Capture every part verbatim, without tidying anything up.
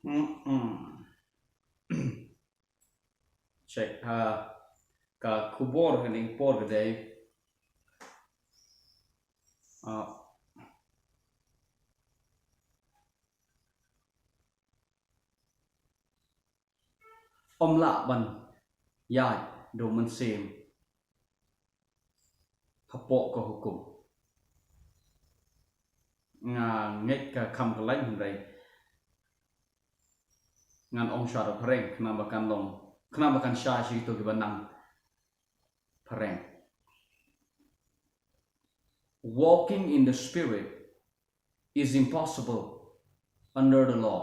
Mm-mm. Check ha ka khubor ha ning por ka dei. Ah. Ym lah ban ïaid da u mynsiem hapoh ka hukum. Nga ngeit ka kham ka lain hynrei ngan ong sha da phareng khnang ba kan long, khnang ba kan shai sha kito kiba nang phareng. Walking in the Spirit is impossible under the law.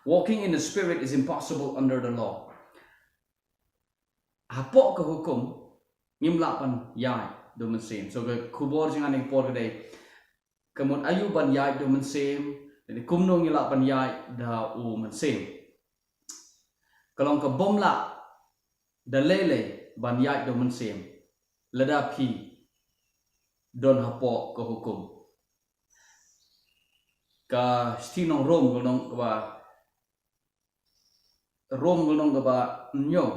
Walking in the Spirit is impossible under the law. Hapoh ka hukum ngim lah ban ïaid da u mynsiem. So ka khubor jong nga ha ning por ka dei, ka mut aïu ban ïaid da u mynsiem, lane kumno ngi lah ban ïaid da u mynsiem. Ka long ka bym lah da lei lei ban ïaid da u mynsiem lada phi don hapoh ka hukum. Ka shithi nong Rom ka long kaba, Rom ka long kaba hynñiew,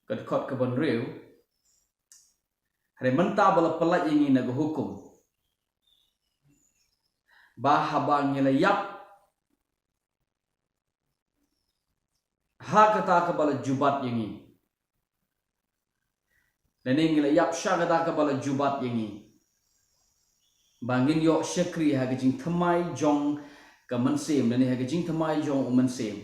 ka dkhot kaba hynriew. Hynrei mynta ba la pyllait ïa ngi na ka hukum, ba haba ngi la ïap ha kata kaba la jubab ïa ngi, lane ngi la ïap sha kata kaba la jubab ïa ngi, ba ngin ïoh shakri ha ka jingthymmai jong ka mynsiem, lane ha ka jingthymmai jong u mynsiem,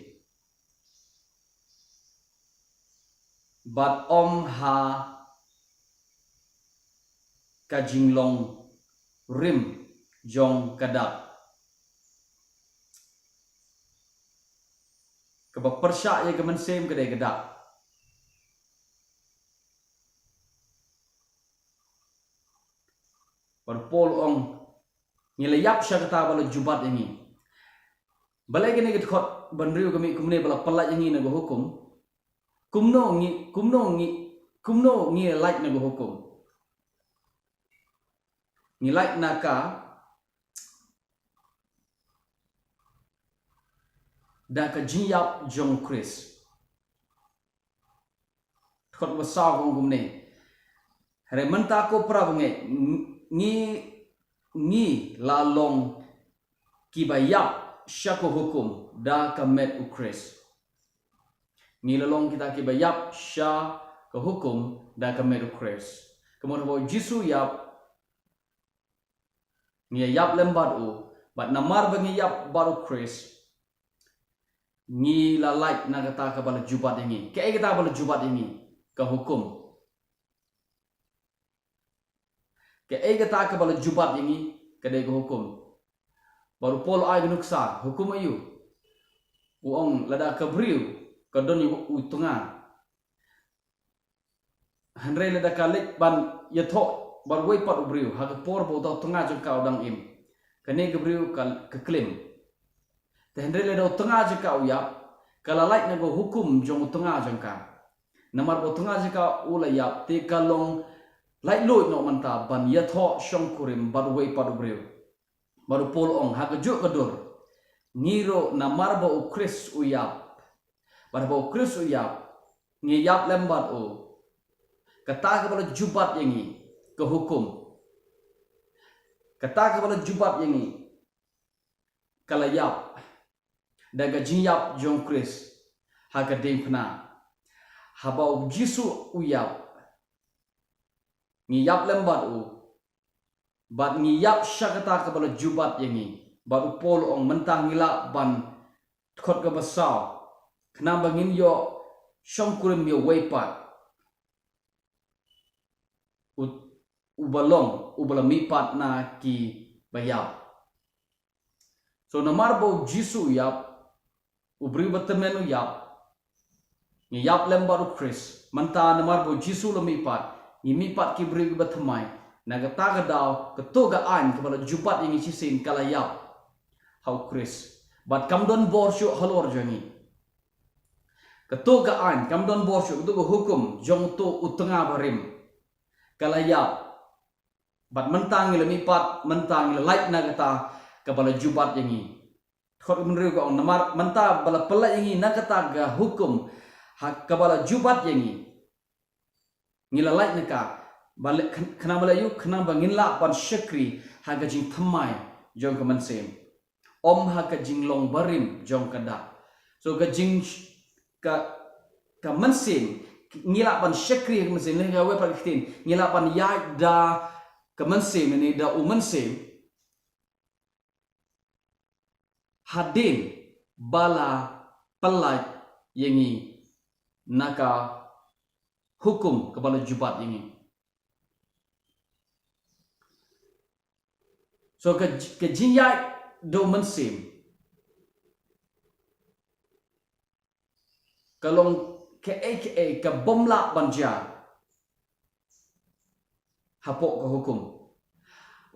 bad ym ha ka jinglong rim jong ka dak. Kaba pyrshah ïa ka mynsiem ka dei ka dak. Bad u Paul u ong, ngi la ïap sha kata ba la jubab ïa ngi. Balei kane ka dkhot ba hynriew ka mih kumne, ba la pyllait ïa ngi na ka hukum? Kumno ngi, kumno ngi, kumno ngi lait na ka hukum? Ngi lait na ka da ka jingïap jong u Khrist. Dkhot ba saw ka ong kumne. Hynrei mynta ko para bangeit, ngi, ngi la long kiba ïap sha ka hukum da ka met u Khrist. Ngi la long kita kiba ïap sha ka hukum da ka met u Khrist. Ka mut haba u Jisu u ïap, ngi ïap lem bad u, bad namar ba ngi ïap bad u Khrist, ngi la lait na kata kaba la jubab ïa ngi. Kaei kata ba la jubab ïa ngi? Ka hukum. Kaei kata kaba la jubab ïa ngi? Ka dei ka hukum. Bad u Paul u ai ka nuksa, hukum aïu? U ong lada ka briew ka don ïa u tnga, hynrei lada ka leit ban ïathoh bad uwei pat u briew ha ka por ba uta u tnga jong ka u dang im, kane ka briew ka, ka klim. Te hynrei lada u tnga jong ka u ïap, ka la lait na ka hukum jong u tnga jong ka. Namar ba u tnga jong ka u la ïap, te ka long laitluid noh mynta ban ïathoh shongkurim bad uwei pat u briew. Bad u Paul u ong ha kajuh ka dur, ngi ruh namar ba u Khrist u ïap, bad ba u Khrist u ïap, ngi ïap lem bad u. Kata kaba la jubab ïa ngi, ka hukum, kata kaba la jubab ïa ngi, ka la ïap da ka jingïap jong u Khrist ha ka diengphna. Haba u Jisu u ïap, ngi ïap lem bad u, bad ngi ïap sha kata kaba la jubab ïa ngi. Bad u Paul u ong mynta ngi lah ban, dkhot kaba saw, khnang ba ngin ïoh shongkurim ïa uwei pat, u, uba long, uba la mihpat na kiba ïap. So namar ba u Jisu u ïap, u briew ba tymmen u ïap, ngi ïap lem bad u Khrist. Mynta namar ba u Jisu u la mihpat, ngi mihpat ki briew kiba thymmai. Na kata ka daw, kato ka aiñ kaba la jubab ïa ngi shisien ka la ïap ha u Khrist. Bad kam don bor shuh halor jong ngi. Kato ka aiñ kam don bor shuh, kato ka hukum jong uto u tnga barim ka la ïap. Bad mynta ngi la mihpat, mynta ngi la lait na kata kaba la jubab ïa ngi. Dkhot ka hynriew ka ong, namar mynta ba la pyllait ïa ngi na kata ka hukum ha kaba la jubab ïa ngi, ngi la lait na ka, ba la, khnang ba la ïoh, khnang ba ngin lah ban shakri ha ka jingthymmai jong ka mynsiem, ym ha ka jinglong barim jong ka dak. So ka jing, ka, ka mynsiem, ngi lah ban shakri ha ka mynsiem, lane ka wei pat ka ktien, ngi lah ban ïaid da ka mynsiem, ne da u mynsiem, hadien ba la pyllait ïa ngi na ka hukum kaba la jubab ïa ngi. So ka, ka jingïaid da u mynsiem ka long kaei kaei kaba ym lah ban jia hapoh ka hukum.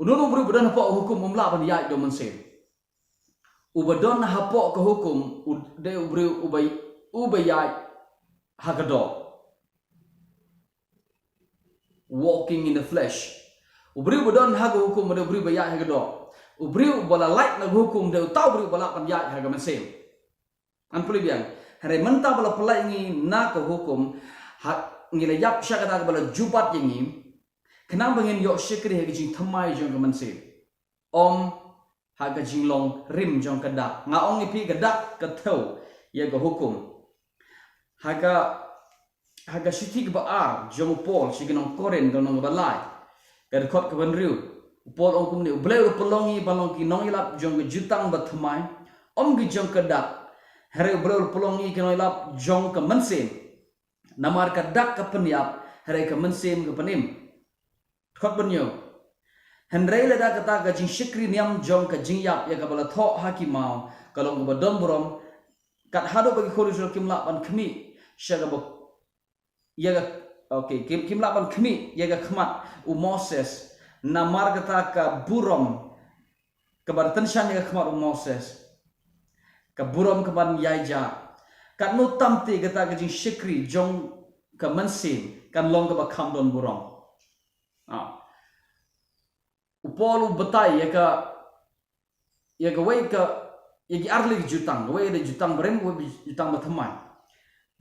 Uno uno u briew ba don hapoh ka hukum um lah ban ïaid da u mynsiem. Uba don hapoh ka hukum u dei u briew uba, uba ïaid ha ka doh. Walking in the flesh. U briew ba don ha ka hukum u dei u briew ba ïaid ha ka doh. U briew ba la lait na ka hukum u dei uta u briew ba lah ban ïaid ha ka mynsiem. Ngan pule biang. Hynrei mynta ba la pyllait ïa ngi na ka hukum, ha, ngi la ïap sha kata kaba la jubab ïa ngi, khnang ba ngin ïoh shakri ha ka jingthymmai jong ka mynsiem, ym ha ka jinglong rim jong ka dak. Nga ong ïa phi, ka dak ka thew ïa ka hukum. Ha ka, ha ka shithi kaba ar jong u Paul sha ki nong Korinth, ka lynnong kaba lai, ka dkhot kaba hynriew, u Paul ong kumne: U Blei u la pynlong ngi ban long ki nongïalap jong ka jutang bathymmai, ym ki jong ka dak. Hynrei u Blei u la pynlong ngi ki nongïalap jong ka mynsiem. Namar ka dak ka pynïap, hynrei ka mynsiem ka pynim. Dkhot ba hynñiew. Hynrei lada kata ka jingshakri niam jong ka jingïap ïa kaba la thoh ha ki maw ka long kaba don burom, kat haduh ba ki khun Israel kim lah ban khmih sha kaba, ïa ka, okay, kim, kim lah ban khmih ïa ka khmat u Moses, namar kata ka burom kaba tyngshaiñ ïa ka khmat u Moses, ka burom kaban ïaijah, katno tam te kata ka jingshakri jong ka mynsiem kan long kaba kham don burom. Ah. U Paul u batai ïa ka, ïa kawei ka, ïa ki ar tylli ki jutang, kawei ka dei jutang barim, kawei ka jutang bathymmai.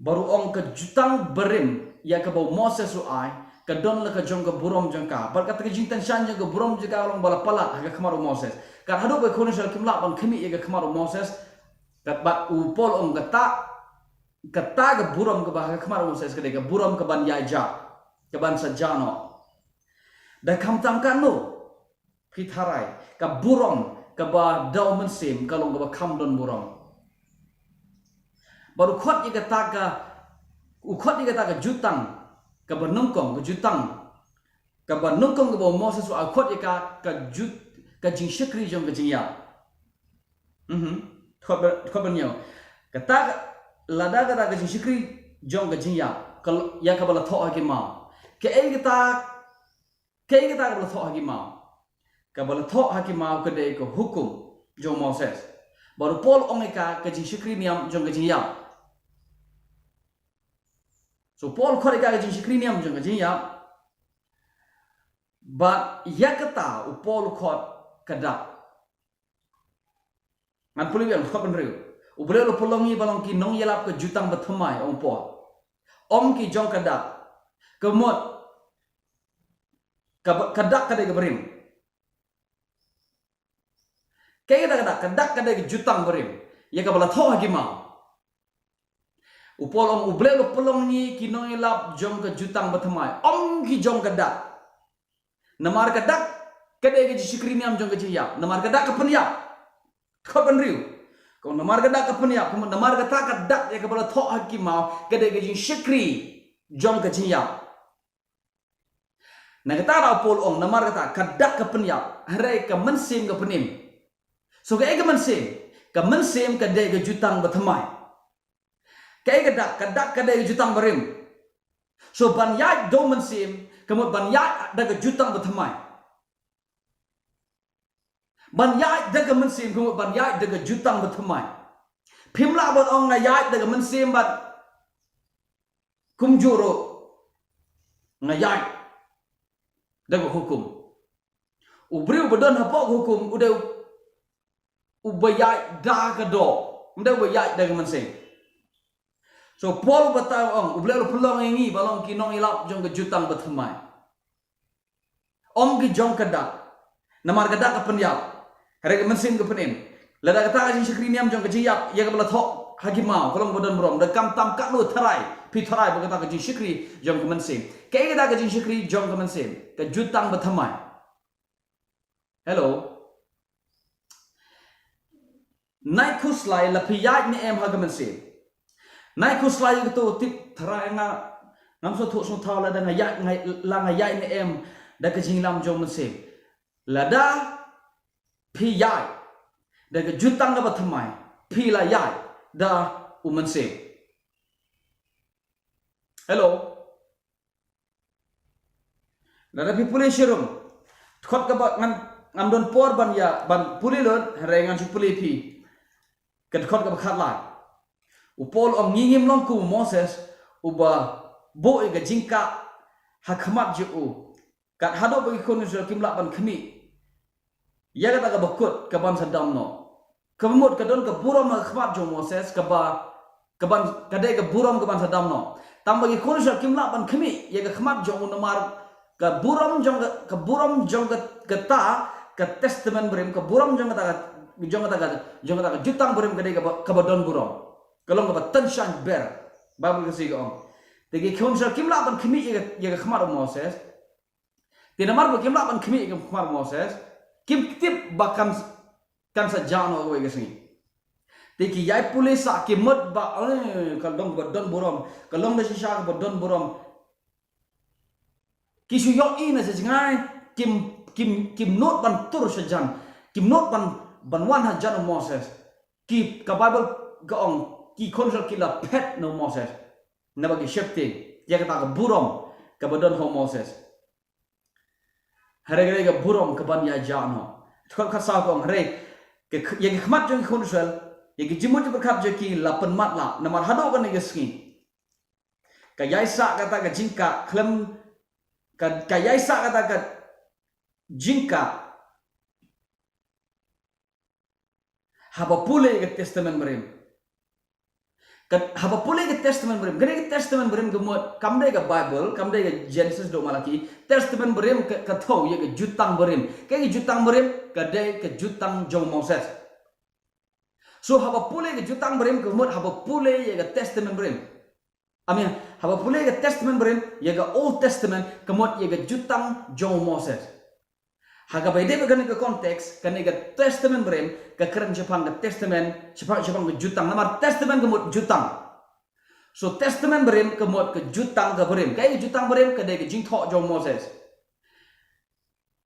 Bad u ong ka jutang barim ïa kaba u Moses u ai, ka don la ka jong ka burom jong ka. Bad kata ka jingtyngshaiñ jong ka burom jong ka long ba la palat ha ka khmat u Moses. Kat haduh ba ki khun Israel kim lah ban khmih ïa ka khmat u Moses. Kat, bad u Paul u ong kata, kata ka burom kaba ha ka khmat u Moses ka dei ka burom kaban ïaijah, kaban sa jah noh. Da khamtam katno, phi tharai, ka burom kaba da u mynsiem ka long kaba kham don burom. Bad u khot ïa kata ka, u khot ïa kata ka jutang kaba nyngkong, ka jutang kaba nyngkong kaba u Moses u ai, u khot ïa ka, ka jut, ka jingshakri jong ka jingïap. Mhm. Dkhot ba, dkhot ba hynñiew. Kata ka, lada kata ka jingshakri jong ka jingïap, ka l-, ïa kaba la thoh ha ki maw. Kaei kata, kaei kata kaba la thoh ha ki maw? Kaba la thoh ha ki maw ka dei ka hukum jong u Moses. Bad u Paul u ong ïa ka ka jingshakri niam jong ka jingïap. So u Paul u khot ïa ka ka jingshakri niam jong ka jingïap. Bad ïa kata u Paul u khot ka dak. Ngan pule biang, dkhot ba hynriew. U Blei u la pynlong ngi ban long ki nongïalap ka jutang bathymmai, ong u Paul. Ym ki jong ka dak. Ka mut, ka ba, ka dak ka dei ka barim. Kaei kata ka dak? Ka dak ka dei ka jutang barim ïa kaba la thoh ha ki maw. U Paul u ong, U Blei u la pynlong ngi ki nongïalap jong ka jutang bathymmai, ym ki jong ka dak. Namar ka dak ka dei ka jingshakri niam jong ka jingïap. Namar ka dak ka pynïap. Dkhot ba hynriew. Ka ong namar ka dak ka pynïap, ka mut namar kata ka dak ïa kaba la thoh ha ki maw ka dei ka jingshakri jong ka jingïap. Na kata ruh u Paul u ong, namar kata ka dak ka pynïap, hynrei ka mynsiem ka pynim. So kaei ka mynsiem? Ka mynsiem ka dei ka jutang bathymmai. Kaei ka dak? Ka dak ka dei ka jutang barim. So ban ïaid da u mynsiem ka mut ban ïaid da ka jutang bathymmai. Ban ïaid da ka mynsiem ka mut ban ïaid da ka jutang bathymmai. Phim lah ban ong nga ïaid da ka mynsiem bad kumjuh ruh nga ïaid da ka hukum. U briew ba don hapoh ka hukum u dei u, uba ïaid da ka doh, ym dei uba ïaid da ka mynsiem. So Paul u batai u ong, U Blei u la pynlong ïa ngi ba long ki nongïalap jong ka jutang bathymmai. Ym ki jong ka dak. Namar ka dak ka pynïap, hynrei ka mynsiem ka pynim. Lada kata ka jingshakri niam jong ka jingïap ïa kaba la thoh ha ki maw ka long ba don burom, da kam tam katno tharai phi tharai ba kata ka jingshakri jong ka mynsiem. Kaei kata ka jingshakri jong ka mynsiem? Ka jutang bathymmai. Hello. Nai khuslai la phi ïaid ne em ha ka mynsiem. Nai khuslai ïa kato, tip tharai nga, ngam sngewthuh sngewthaw lada nga ïaid, nga, la nga ïaid ne em da ka jingïalam jong mynsiem. Lada phi ïaid da ka jutang kaba thymmai, phi la ïaid da u mynsiem. Hello. Lada phi pule shirum, dkhot kaba ngan, ngam don por ban ïa, ban pule lut, hynrei ngan shu pule phi. Ka dkhot kaba khatlai. U Paul u ong, ngi ngim long kum u Moses uba buh ïa ka jingkah ha khmat jong u, kat haduh ba ki khun Israel kim lah ban khmih ïa kata kaba kut kaban sa dam noh. Kaba mut ka don ka burom ha khmat jong u Moses kaba, kaban, ka dei ka burom kaban sa dam noh. Tang ba ki khun Israel kim lah ban khmih ïa ka khmat jong u namar ka burom jong ka, ka burom jong ka, kata ka testament barim, ka burom jong kata ka, jong kata ka, jong kata ka jutang barim ka dei kaba, kaba don burom. Ka long kaba tynshaiñ ber. Bible ka sngi ka ong. Te ki khun Israel kim lah ban khmih ïa ka, ïa ka khmat u Moses. Te namar ba kim lah ban khmih ïa ka khmat u Moses, kim tip ba kan, kan sa jah noh kawei ka sngi. Te ki ïai pule sah, ki mut ba, eh, ka long kaba don burom, ka long da shisha kaba don burom. Ki shu ïohi na sha jngai, kim, kim, kim nud ban tur sha jan, kim nud ban, ban wan ha jan u Moses. Ki, ka Bible ka ong, ki khun Israel ki la phet na u Moses. Naba ki sheptieng ïa kata ka burom kaba don ha u Moses. Hynrei ka dei ka burom kaban ïa jah noh. Dkhot khatsaw ka ong, hynrei ka, ïa ka khmat jong ki khun Israel, ïa ka jingmut jingpyrkhat jong ki la pynmatlah, namar haduh kane ka sngi ka ïai sah kata ka jingkah khlem, ka, ka ïai sah kata ka jingkah haba pule ïa ka testament barim. Ka, haba pule ïa ka testament barim. Kane ka testament barim ka mut, kam dei ka Bible, kam dei ka Genesis haduh Malaki. Testament barim ka, ka thew ïa ka jutang barim. Kaei ka jutang barim? Ka dei ka jutang jong u Moses. So haba pule ïa ka jutang barim ka mut haba pule ïa ka testament barim. I mean, haba pule ïa ka testament barim, ïa ka Old Testament, ka mut ïa ka jutang jong u Moses. Ha kaba ïadei bad kane ka context, kane ka testament barim ka kren shaphang ka testament, shaphang, shaphang ka jutang. Namar testament ka mut jutang. So testament barim ka mut ka jutang ka barim. Kaei ka jutang barim? Ka dei ka jingthoh jong u Moses.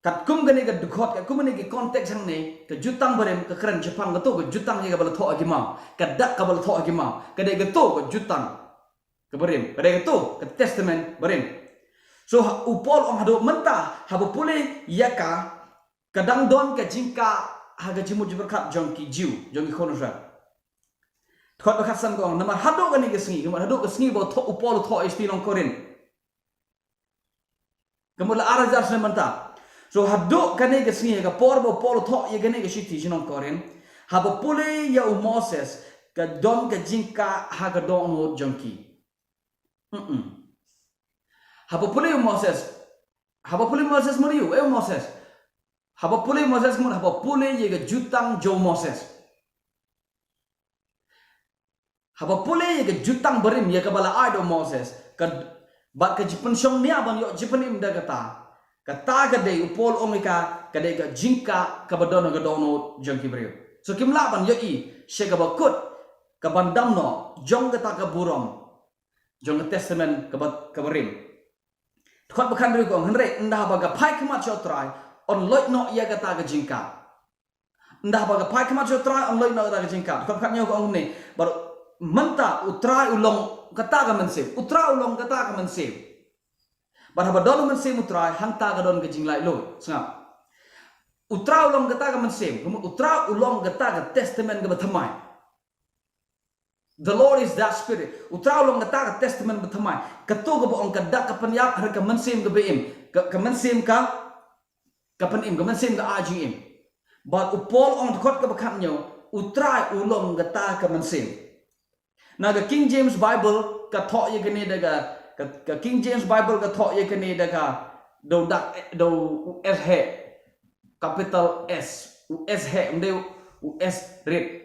Katkum kane ka dkhot, katkum kane ka context hangne, ka jutang barim ka kren shaphang kato ka jutang ïa kaba la thoh ha ki maw, ka dak kaba la thoh ha ki maw, ka dei kato ka jutang ka barim, ka dei kato ka testament barim. So ha, u Paul u ong haduh mynta haba pule ïa ka, ka dang don ka jingkah ha ka jingmut jingpyrkhat jong ki Jiw, jong ki khun Israel. Dkhot ba khatsan ka ong, namar haduh kane ka sngi, namar haduh ka sngi ba u thoh, u Paul u thoh ïa ki shithi nong Korinth. Ka mut la ar hajar snem mynta. So haduh kane ka sngi, ka por ba u Paul u thoh ïa kane ka shithi sha ki nong Korinth, haba pule ïa u Moses, ka don ka jingkah ha ka dohnud jong ki. Mm-mm. Haba pule ïa u Moses, haba pule ïa u Moses, mut ïa u, eh, u Moses. Haba pule ïa u Moses, mut haba pule ïa ka jutang jong u Moses. Haba pule ïa ka jutang barim ïa kaba la ai da u Moses, ka, bad ka jingpynshong nia ban ïoh jingpynim da kata, kata ka dei, u Paul u ong ïa ka, ka dei ka jingkah kaba don ha ka dohnud jong ki briew. So kim lah ban ïohi sha kaba kut kaban dam noh jong kata ka burom jong ka testament kaba, kaba rim. Dkhot ba khathynriew ka ong, hynrei ynda haba ka phai khmat sha u Trai, yn loit noh ïa kata ka jingkah. Ynda haba ka phai khmat sha u Trai, yn loit noh ïa kata ka jingkah. Dkhot ba khathynñiew ka ong kumne, bad mynta u Trai u long kata ka mynsiem. U Trai u long kata ka mynsiem. Bad haba don u Mynsiem u Trai, hangta ka don ka jinglaitluid. Sngap. U Trai u long kata ka mynsiem, ka mut u Trai u long kata ka testament kaba thymmai. The Lord is that Spirit. U Trai u long kata ka testament ba thymmai. Kato kaba ong ka dak ka pynïap, hynrei ka mynsiem kaba im. Ka, ka mynsiem ka, ka pynim, ka mynsiem ka ai jingim. Bad u Paul ong dkhot kaba khatnyo, u Trai u long kata ka mynsiem. Na ka King James Bible ka thoh ïa kane da ka, ka, ka King James Bible ka thoh ïa kane da ka, da u dak, da u S he, capital S, u S he, ym dei u S rit.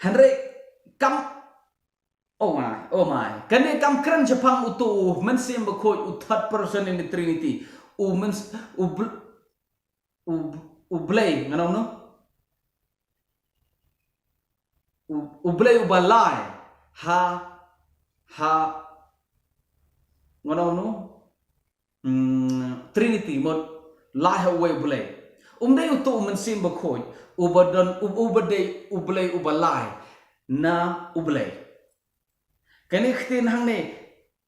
Hynrei kam, oh my, oh my. Kane kam kren shaphang uto u Mynsiem Bakhuid, u third person in the Trinity. U myns-, u bl-, u, u Blei, ngan ong no? U, u Blei uba lai. Ha, ha, ngan ong no? Hmm, Trinity, mut lai ha uwei u Blei. Um dei uto u Mynsiem Bakhuid uba don, u-, uba dei u Blei uba lai na u Blei. Kane ka ktien hangne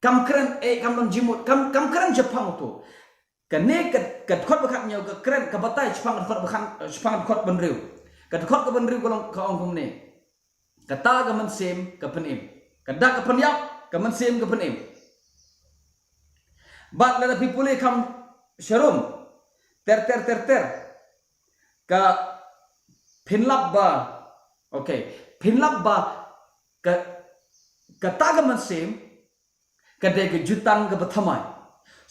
kam kren, eh, kam don jingmut, kam, kam kren shaphang uto. Kane ka, ka dkhot ba khatnyo ka kren, ka batai shaphang ka dkhot ba khat, shaphang ka dkhot ba hynriew. Ka dkhot ka ba hynriew ka long, ka ong kumne. Kata ka mynsiem ka pynim. Ka dak ka pynïap, ka mynsiem ka pynim. Bad lada phi pule kham sharum, ter, ter, ter, ter, ka pynlap ba, okay, pynlap ba ka, kata ka mynsiem ka dei ka jutang kaba thymmai.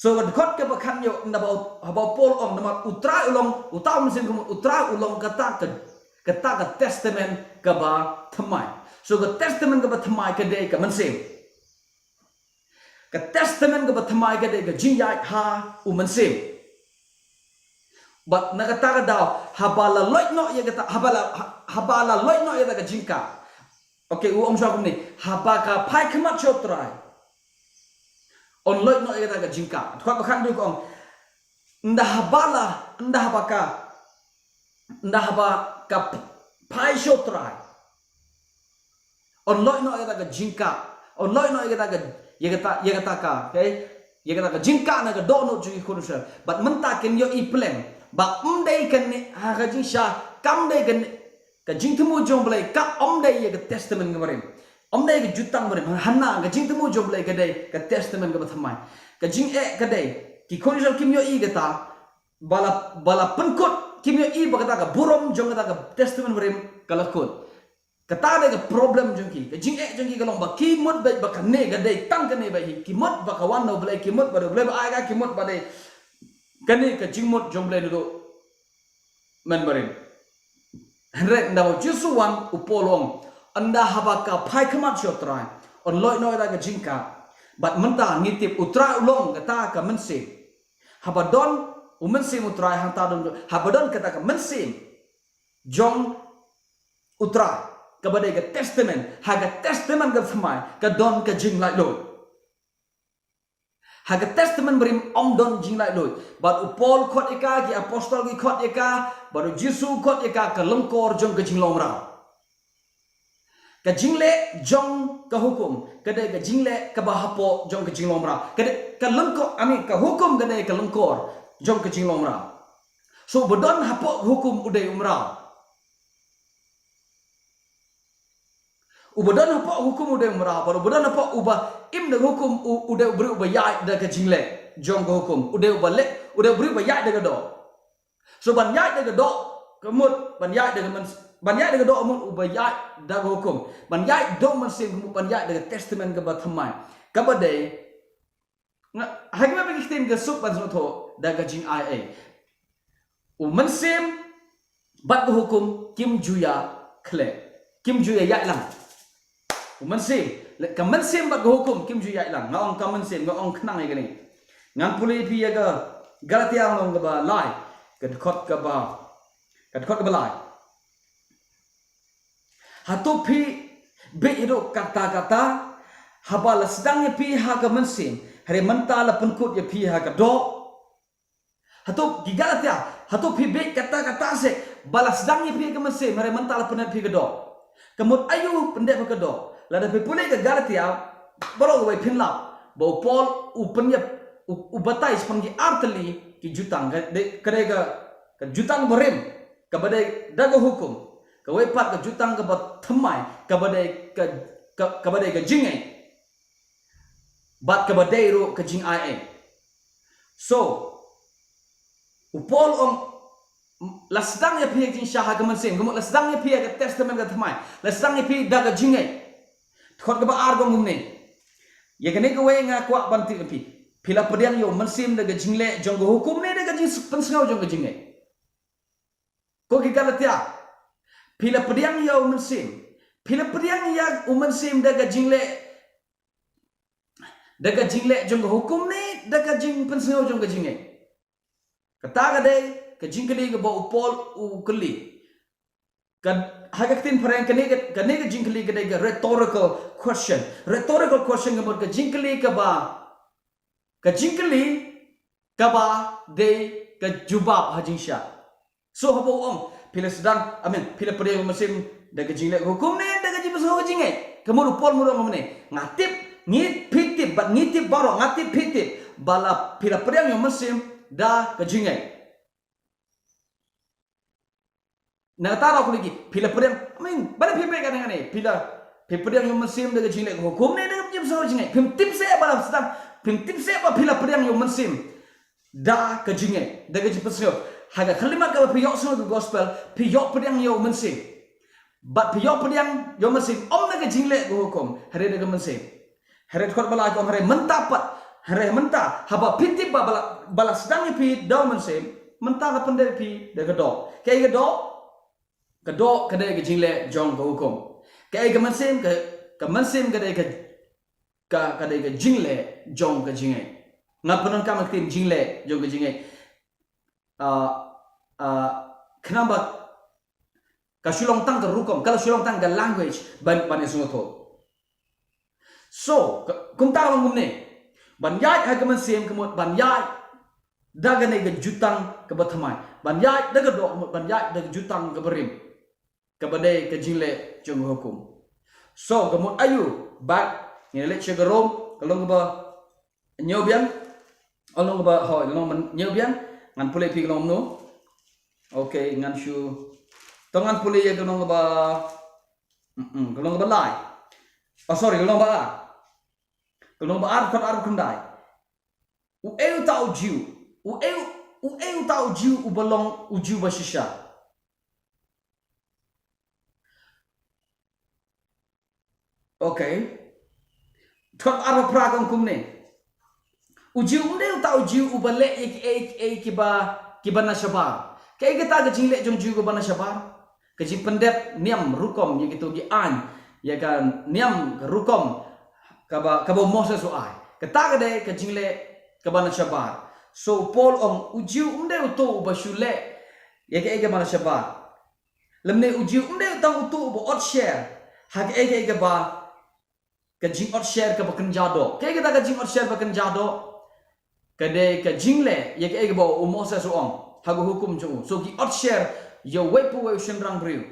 So ka dkhot kaba khatnyo, naba u, haba u Paul ong, namar u Trai u long, uta u Mynsiem, ka mut u Trai u long kata ka, kata ka testament kaba thymmai. So ka testament kaba thymmai ka dei ka mynsiem. Ka testament kaba thymmai ka dei ka jingïaid ha u Mynsiem. Bad na kata ka daw, haba la loit noh ïa kata, haba la, ha-, haba la loit noh ïa kata ka jingkah. Okay, u ong shuwa kumne, haba ka phai khmat sha u Trai, yn loit noh ïa kata ka jingkah. Dkhot ba khatnyo ka ong, ynda haba la, ynda haba ka, ynda haba ka phai sha u Trai, yn loit noh ïa kata ka jingkah. Yn loit noh ïa kata ka, ïa kata, ïa kata ka, okay? Ïa kata ka jingkah na ka dohnud jong ki khun Israel. Bad mynta kin ïohi pleng ba ym dei kane, ha ka jingshisha, kam dei kane, ka jingthmu jong u Blei kam dei ïa ka testament kaba rim. Ym dei ka jutang ba rim. Hana ka jingthmu jong u Blei ka dei ka testament kaba thymmai. Ka jingeh ka dei, ki khun Israel kim ïohi kata, ba la, ba la pynkut, kim ïohi ba kata ka burom jong kata ka testament ba rim ka la kut. Kata dei ka problem jong ki. Ka jingeh jong ki ka long ba ki mut ba, ba kane ka dei tang kane ba hi. Ki mut ba ka wan na u Blei, ki mut ba dei u Blei ba ai ka, ki mut ba dei kane ka jingmut jong u Blei naduh mynbarim. Hynrei ynda ba u Jisu u wan, u Paul u ong, ynda haba ka phai khmat sha u Trai, yn loit noh ïa kata ka jingkah. Bad mynta ngi tip u Trai u long kata ka mynsiem. Haba don u Mynsiem u Trai hangta don, haba don kata ka mynsiem jong u Trai, kaba dei ka testament, ha ka testament ka thymmai ka don ka jinglaitluid. Ha ka testament ba rim ym don jinglaitluid. Bad u Paul u khot ïa ka, ki apostol ki khot ïa ka, bad u Jisu u khot ïa ka, ka lyngkor jong ka jinglong mraw. Ka jingleh jong ka hukum ka dei ka jingleh kaba hapoh jong ka jinglong mraw. Ka dei ka lyngkor, I mean, ka hukum ka dei ka lyngkor jong ka jinglong mraw. So uba don hapoh ka hukum u dei u mraw. Uba don hapoh hukum u dei u mraw, bad uba don hapoh uba im da ka hukum u, u dei u briew uba ïaid da ka jingleh jong ka hukum, u dei uba leh, u dei u briew uba ïaid da ka doh. So ban ïaid da ka doh, ka mut ban ïaid da ka myn-, ban ïaid da ka doh ka mut uba ïaid da ka hukum. Ban ïaid da u Mynsiem ka mut ban ïaid da ka testament kaba thymmai. Kaba dei Nga, ha kiba ki ktien ka suk ban sngewthuh da ka jingai ei. U Mynsiem bad ka hukum kim ju ïa khleh. Kim ju ïa ïaid lang. U Mynsiem, leh ka Mynsiem bad ka hukum kim ju ïaid lang. Nga ong ka Mynsiem, nga ong khnang ïa kane. Ngan pule phi ïa ka Galatia lynnong kaba lai, ka dkhot kaba, ka dkhot kaba lai. Hato phi bit haduh katta katta, haba la sdang ïa phi ha ka mynsiem, hynrei mynta la pynkut ïa phi ha ka doh? Hato ki Galatia, hato phi bit katta katta seh, ba la sdang ïa phi ha ka mynsiem, hynrei mynta la pyndep phi ha ka doh? Ka mut aïu pyndep ha ka doh? Lada phi pule ka Galatia, baroh kawei phin lap ba u Paul u pynïap, u, u batai shaphang ki artylli ki jutang, ka dei, ka dei ka, ka jutang barim, kaba dei da ka hukum. Kawei pat ka jutang kaba thymmai, kaba dei ka, ka, kaba dei ka jingngeit. Bad kaba dei ruh ka jingai ei. So, U Paul u ong, la sdang ïa phi ha ka jingshisha ha ka mynsiem, ka mut la sdang ïa phi ha ka Testament ka thymmai, la sdang ïa phi da ka jingngeit. Dkhot kaba ar ka ong kumne. Ïa kane kawei nga kwah ban tip ïa phi. Phi la pdiang ïa u mynsiem da ka jingleh jong ka hukum ne da ka jingpynsngew jong ka jingngeit? Ko ki Galatia. Phi la pdiang ïa u mynsiem. Phi la pdiang ïa u mynsiem da ka jingleh, da ka jingleh jong ka hukum ne da ka jingpynsngew jong ka jingngeit? Kata ka dei ka jingkylli kaba u Paul u kylli. Ka, ha ka ktien phareng kane ka, kane ka jingkylli ka dei ka rhetorical question. Rhetorical question ka mut ka jingkylli kaba, ka jingkylli kaba dei ka jubab ha jingshisha. So haba u ong, phi la sdang, I mean, phi la pdiang ïa u mynsiem da ka jingleh ka hukum ne da ka jingpynsngew ka jingngeit? Ka mut u Paul mut u ong kumne. Nga tip, ngi, phi tip, bad ngi tip baroh, nga tip phi tip ba la, phi la pdiang ïa u mynsiem da ka jingngeit. Na kata ruh u kylli ki, phi la pdiang, I mean, balei phi beh kane kane, phi la, phi pdiang ïa u mynsiem da ka jingleh ka hukum ne da ka jingpynsngew ka jingngeit? Phim tip seh ba la sdang, phim tip seh ba phi la pdiang ïa u mynsiem da ka jingngeit, da ka jingpynsngew? Ha ka khyllipmat kaba phi ïohsngew ïa ka gospel, phi ïoh pdiang ïa u mynsiem. Bad phi ïoh pdiang ïa u mynsiem, ym da ka jingleh ka hukum, hynrei da ka mynsiem. Hynrei dkhot ba lai ka ong, hynrei mynta pat, hynrei mynta, haba phi tip ba, ba la, ba la sdang ïa phi da u mynsiem, mynta la pyndep ïa phi da ka doh. Kaei ka doh? Ka doh ka dei ka jingleh jong ka hukum. Kaei ka mynsiem? Ka, ka mynsiem ka dei ka, ka, ka dei ka jingleh jong ka jingngeit. Nga pyndonkam ka ktien jingleh jong ka jingngeit. Ah, ah, khnang ba ka shu long tang ka rukom, ka la shu long tang ka language ban, ban ïasngewthuh. So, ka, kumta ka long kumne. Ban ïaid ha ka mynsiem ka mut ban ïaid da kane ka jutang kaba thymmai. Ban ïaid da ka doh ka mut ban ïaid da ka jutang kaba rim, kaba dei ka jingleh jong ka hukum. So, ka mut aïu, bad ngin leit sha ka Rom, ka lynnong kaba hynñiew biang, oh, lynnong kaba, hooid, lynnong ban hynñiew biang, ngan pule ïa phi ka lynnong mano. Okay, ngan shu, to ngan pule ïa ka lynnong kaba, mm, mm, ka lynnong kaba lai. Oh, sorry, ka lynnong ba ar. Ka lynnong ba ar, dkhot arphew khyndai. Uei uta u Jiw, uei, uei uta u Jiw uba long u Jiw ba shisha? Okay. Dkhot arphew phra ka ong kumne. U Jiw um dei uta u Jiw uba leh ïa kiei kiei kiba, kiba na shabar. Kaei kata ka jingleh jong u Jiw kaba na shabar? Ka jingpyndep niam rukom ïa kito ki aiñ, ïa ka niam ka rukom kaba, kaba u Moses u ai. Kata ka dei ka jingleh kaba na shabar. So u Paul u ong u Jiw um dei uto uba shu leh ïa kaei kaba na shabar. Lymne u Jiw um dei tang uto uba ot sher ha kaei kaei kaba, ka jingot sher kaba kynja doh. Kaei kata ka jingot sher ba kynja doh? Ka dei ka jingleh ïa kaei kaba u Moses u ong ha ka hukum jong u. So ki ot sher ïa uwei pa uwei u shynrang briew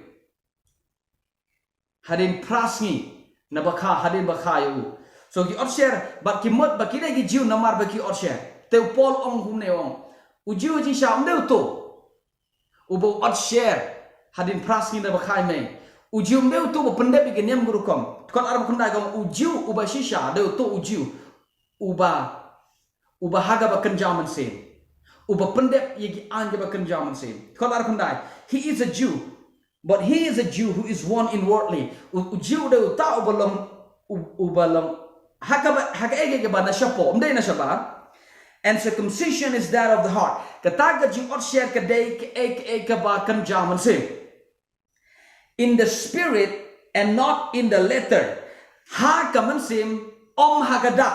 hadien phra sngi naba kha, hadien ba kha ïa u. So ki ot sher, bad ki mut ba ki dei ki Jiw namar ba ki ot sher. Te u Paul u ong kumne, u ong u Jiw ha jingshisha um dei uto uba ot sher hadien phra sngi naba kha ïa mei. U Jiw um dei uto uba pyndep ïa ka niam ka rukom. Dkhot arphew khyndai ka ong u Jiw uba shisha dei uto u Jiw uba, uba ha kaba kynja mynsiem, uba pyndep ïa ki aiñ kaba kynja mynsiem. Dkhot arphew khyndai, he is a Jew, but he is a Jew who is one inwardly. U, u Jiw dei uta uba long, u, uba long ha kaba, ha kaei kaei kaba na shapoh, um dei na shabar. And circumcision is that of the heart. Kata ka jingot sher ka dei kaei kaei kaba kynja mynsiem. In the spirit and not in the letter. Ha ka mynsiem, ym ha ka dak.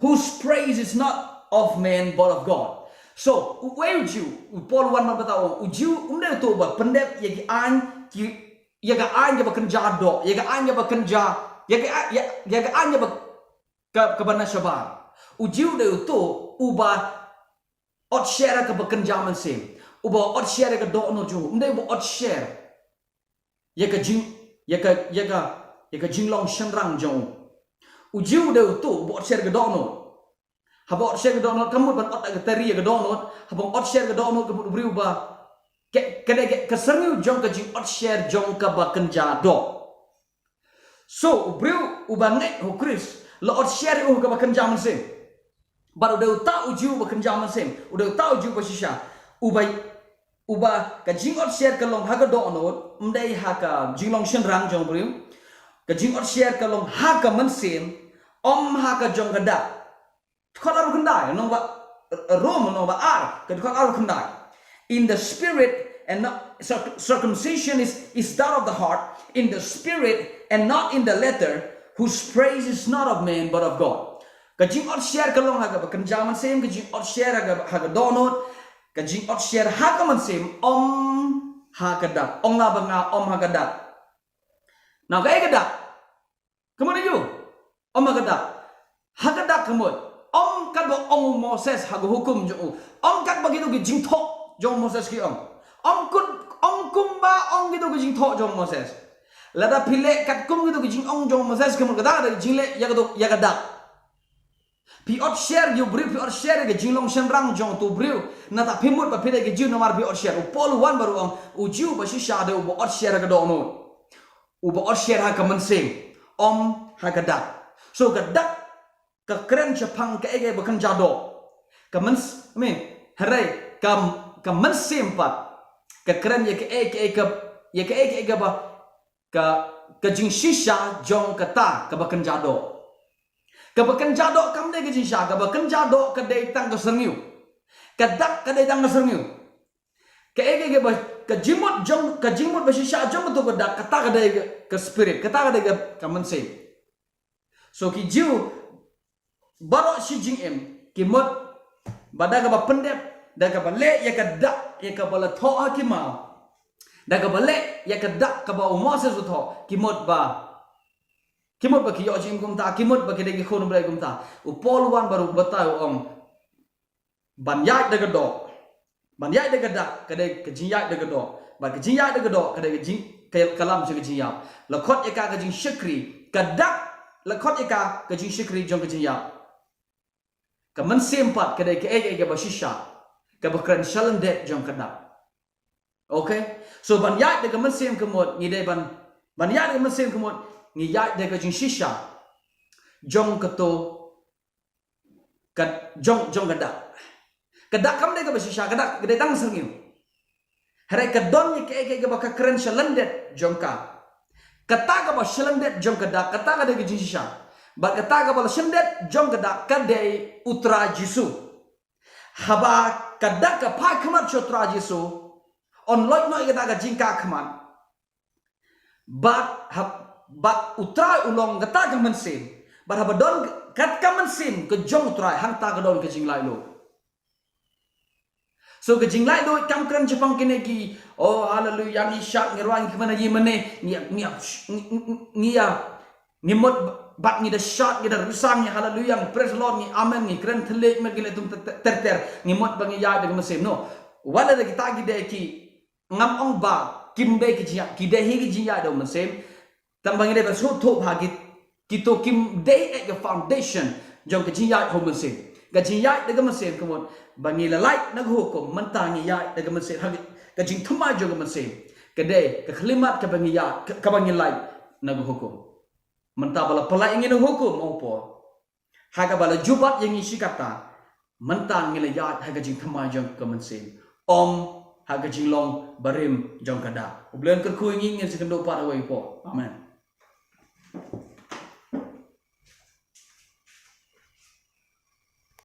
Whose praise is not of man but of God. So uwei u Jiw, u Paul u wan ban batai, u Jiw um dei uto uba pyndep ïa ki aiñ, ki, ïa ka aiñ kaba kynja doh, ïa ka aiñ kaba kynja, ïa ka, ïa, ïa ka aiñ kaba, ka, kaba na shabar. U Jiw dei uto uba ot sher ïa kaba kynja mynsiem, uba ot sher ïa ka dohnud jong u, um dei uba ot sher ïa ka jing, ïa ka, ïa ka, ïa ka jinglong shynrang jong u. U Jiw dei uto uba ot sher ïa ka dohnud. Haba ot sher ïa ka dohnud kam mut ban ot da ka tari ïa ka dohnud, haba ot sher ïa ka dohnud ka mut u briew ba, ka, ka dei ka, ka syrngiew jong ka jingot sher jong kaba kynja doh. So u briew uba ngeit ha u Khrist la ot sher ïa u ha kaba kynja mynsiem. Bad u dei uta u Jiw ba kynja mynsiem, u dei uta u Jiw ba shisha. Uba, uba ka jingot sher ka long ha ka dohnud, ym dei ha ka jinglong shynrang jong u briew. Ka jingot sher ka long ha ka mynsiem, ym ha ka jong ka dak. Dkhot arphew khyndai, lynnong ba, Rom lynnong ba ar, ka dkhot arphew khyndai. In the spirit and not, circ-, circumcision is, is that of the heart, in the spirit and not in the letter, whose praise is not of man but of God. Ka jingot sher ka long ha kaba kynja mynsiem, ka jingot sher ha ka, ha ka dohnud, ka jingot sher ha ka mynsiem, ym ha ka dak. Ong la ba nga ym ha ka dak. Nangta kaei ka dak? Ka mut aïu? Ym ha ka dak. Ha ka dak ka mut. Ym katba ong u Moses ha ka hukum jong u. Ym katba kito ki jingthoh jong u Moses ki ong. Ym kut, ym kumba ong kito ki jingthoh jong u Moses. Lada phi leh katkum kito ki jingong jong u Moses ka mut kata ka dei jingleh ïa kato, ïa ka dak. Phi ot sher ïa u briew, phi ot sher ïa ka jinglong shynrang jong uto u briew. Nangta phi mut ba phi dei ka Jiw namar phi ot sher. U Paul u wan bad u ong, u Jiw ba shisha dei uba ot sher ha ka dohnud. Uba ot sher ha ka mynsiem, ym ha ka dak. So ka dak ka kren shaphang kaei kaei ba kynja doh. Ka myns-, I mean, hynrei ka, ka mynsiem pat ka kren ïa kaei kaei ka, ïa kaei kaei kaba, ka, ka jingshisha jong kata kaba kynja doh. Kaba kynja doh kam dei ka jingshisha, kaba kynja doh ka dei tang ka syrngiew. Ka dak ka dei tang ka syrngiew. Kaei kaei kaba, ka jingmut jong, ka jingmut ba shisha jong kato ka dak, kata ka dei ka, ka spirit, kata ka dei ka, ka mynsiem. So ki Jiw baroh shi jingim ki mut ba da kaba pyndep, da kaba leh ïa ka dak ïa kaba la thoh ha ki maw, da kaba leh ïa ka dak kaba u Moses u thoh, ki mut ba, ki mut ba ki ïoh jingim kumta, ki mut ba ki dei ki khun u Blei kumta. U Paul u wan bad u batai u ong, ban ïaid da ka doh, ban ïaid da ka dak ka dei ka jingïaid da ka doh, bad ka jingïaid da ka doh ka dei ka jing, ka, ka lam sha ka jingïap. La khot ïa ka ka jingshakri, ka dak la khot ïa ka ka jingshakri jong ka jingïap. Ka mynsiem pat ka dei kaei kaei kaba shisha, kaba kren sha lyndet jong ka dak. Okay? So ban ïaid da ka mynsiem ka mut ngi dei ban, ban ïaid da ka mynsiem ka mut ngi ïaid da ka jingshisha jong kato ka jong, jong ka dak. Ka dak kam dei kaba shisha, ka dak ka dei tang syrngiew. Hynrei ka don ïa kaei kaei kaba ka kren sha lyndet jong ka. Kata kaba sha lyndet jong ka dak, kata ka dei ka jingshisha. Bad kata kaba la shyndet jong ka dak ka dei u Trai Jisu. Haba ka dak ka phai khmat sha u Trai Jisu, un loit noh ïa kata ka jingkah khmat. Bad hab-, bad u Trai u long kata ka mynsiem. Bad haba don kat ka mynsiem ka jong u Trai, hangta ka don ka jinglaitluid. So ka jinglaitluid kam kren shaphang kine ki, oh haleluya, ngi shad, ngi rwai, ngi khmih na ïing mane, ngi, ngi, ngi, ngi, ngi ïa, ngi mut bad ngi da shad, ngi da risa, ngi haleluya, ngi praise the Lord, ngi amen, ngi kren thylliej met, ngi leh tum ter ter, ngi mut ba ngi ïaid da ka mynsiem. No. Wat la da kita ki dei ki Ngam ong ba kim dei ki jingïaid, ki dei hi ki jingïaid da u Mynsiem. Tang ba ngi dei ban sngewthuh ba ki, kito kim dei eh ka foundation jong ka jingïaid ha u Mynsiem. Ka jingïaid da ka Mynsiem ka mut ba ngi la lait na ka hukum, mynta ngi ïaid da ka Mynsiem, ha ka jingthymmai jong ka Mynsiem. Ka dei ka khyllipmat kaba ngi ïaid, ka, kaba ngi lait na ka hukum. Mynta ba la pynlait ïa ngi na ka hukum, ong u Paul. Ha kaba la jubab ïa ngi shi katta, mynta ngi la ïaid ha ka jingthymmai jong ka Mynsiem, ym ha ka jinglong barim jong ka dak. U Blei un kyrkhu ïa ngi, ngin sa ïakynduh pat ha kawei ka por. Amen.